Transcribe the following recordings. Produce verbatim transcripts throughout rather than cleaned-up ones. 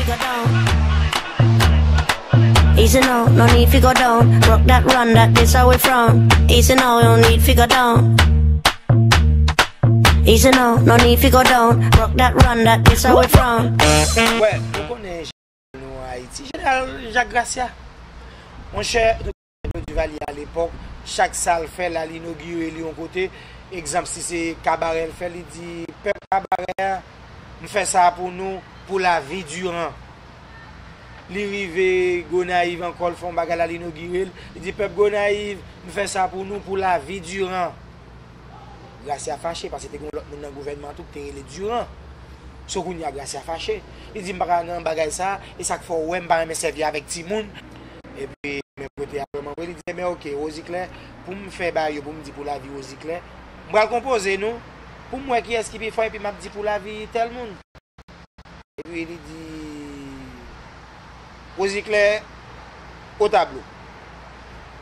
Go down. Easy now, no need fi go down. Rock that, run that, this how we from. Easy now, no need fi go down. Easy now, no need fi go down. Rock that, run that, this how we from. Wè, nou konnen jeneral nou an Ayiti, jeneral Jacques Gracia. Monchè, Duvalier alepòk, chak sa l fè l al inogire li yon kote. Egzanp, si se Kabarè l fè, li di pèp Kabarè a, m fè sa pou nou, pou lavi diran. Li rive Gonayiv ankò, l fè yon bagay la, l inogire l. Li di pèp Gonayiv, m fè sa pou nou, pou lavi diran. Gracia fache, paske te gen yon lòt moun nan gouvènman an tou ki te rele Durand. So kounye a Gracia fache. Li di m pa ka nan bagay sa, e sa k fè w wè m pa renmen sèvi avèk timoun. Epi menm kote a vreman vre, li di enben oke, Rosiclè, pou m fè bagay yo, pou m di pou lavi Rosiclè, m pral konpoze nou, pou m wè kiyès ki pi fò, epi m ap di pou lavi tèl moun. Epi li di Rosiclè au tableau.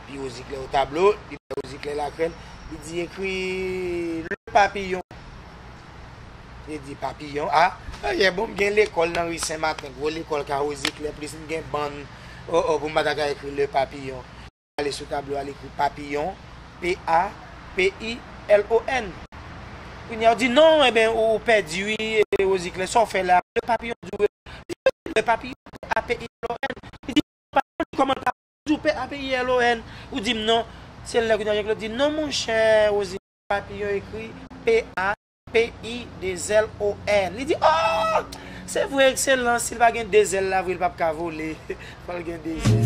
Epi Rosiclè au tableau, li bay Rosiclè lakrè l, li di ekri Le Papillon. Li di Papillon, a, ayè bon, m gen lekòl nan ri Sen Maten, gwo lekòl ka Rosiclè, plis m gen bann, o o, pou m pa ta ka ekri Le Papillon. Ale sou tablo a, li ekri Papillon, P A P I L O N. Kounye a, ou di non, enben, ou pèdi wi, Rosiclè, sa w fè la? Le Papillon di w, Le Papillon, P A P I L O N. Li di, Papillon, kòman l ka di w P A P I L O N? Ou di m non. Se lè kounye a, Jean-Claude di, non, monchè, Rosiclè, Papillon ekri P A P I de zèl O N. Li di, oh! Se vre, ekselans, si l pa gen de zèl la vre, l p ap ka vole. Fò l gen de zèl.